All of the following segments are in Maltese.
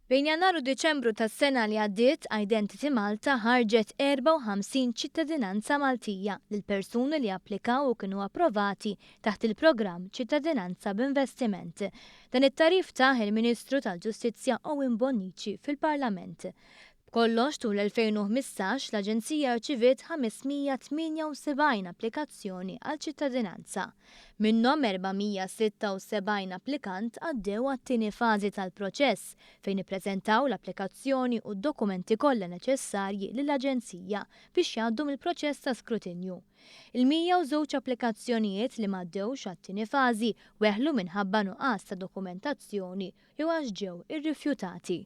Bejn Jannar u Diċembru tas-sena li għaddiet, Identity Malta ħarġet 54 ċittadinanza Maltija lil persuni li applikaw u kienu approvati taħt il-programm Ċittadinanza b'Investiment. Dan it-tagħrif tah il-Ministru tal-Ġustizzja Owen Bonnici fil-Parlament. B'kollox tul l-2015 l-Aġenzija rċiviet 578 applikazzjoni għal ċittadinanza. Minnhom 476 applikant għaddew għat-tieni fażi tal-proċess fejn ippreżentaw l-applikazzjoni u d-dokumenti kollha neċessarji lill-Aġenzija biex jgħaddu mill-proċess ta' skrutinju. Il-102 applikazzjonijiet li m'għaddewx għat-tieni fażi weħlu minħabba nuqqas ta' dokumentazzjoni jew għax ġew irrifjutati.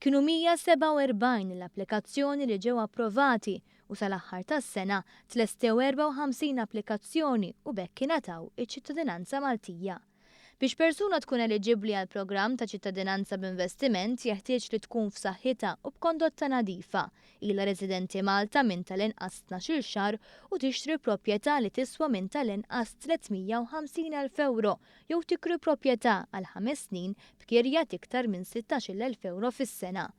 Kienu 147 l-applikazzjoni li ġew approvati u sal-aħħar tas-sena tlestew 54 applikazzjoni u b'hekk ingħataw iċ-ċittadinanza Maltija. Biex persuna tkun eliġibbli għal programm ta' ċittadinanza b'investiment jeħtieġ li tkun f'saħħitha u b'kondotta nadifa, ilha residenti Malta minn tal-inqas 12-il xahar u tixtri proprjetà li tiswa minn tal-inqas 350,000 ewro jew tikri proprjetà għal ħames snin b'kirja t'iktar minn 16,000 ewro fis-sena.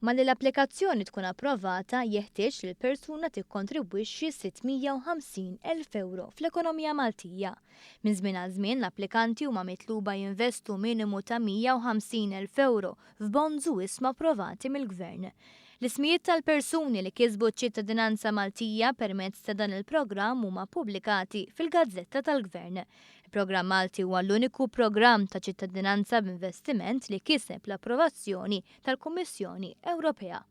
Malli l-applikazzjoni tkun approvata, jeħtieġ li l-persuna tikkontribwixxi 650,000 ewro fl-ekonomija Maltija. Minn żmien għal żmien l-applikanti huma mitluba jinvestu minimu ta' 150,000 ewro f'bonds u ishma approvati mill-Gvern. L-ismijiet tal-persuni li kisbu ċ-ċittadinanza Maltija permezz ta' dan il-programm huma ppubblikati fil-Gazzetta tal-Gvern. Il-Programm Malti huwa l-uniku programm ta' ċittadinanza b'investiment li kiseb l-approvazzjoni tal-Kummissjoni Ewropea.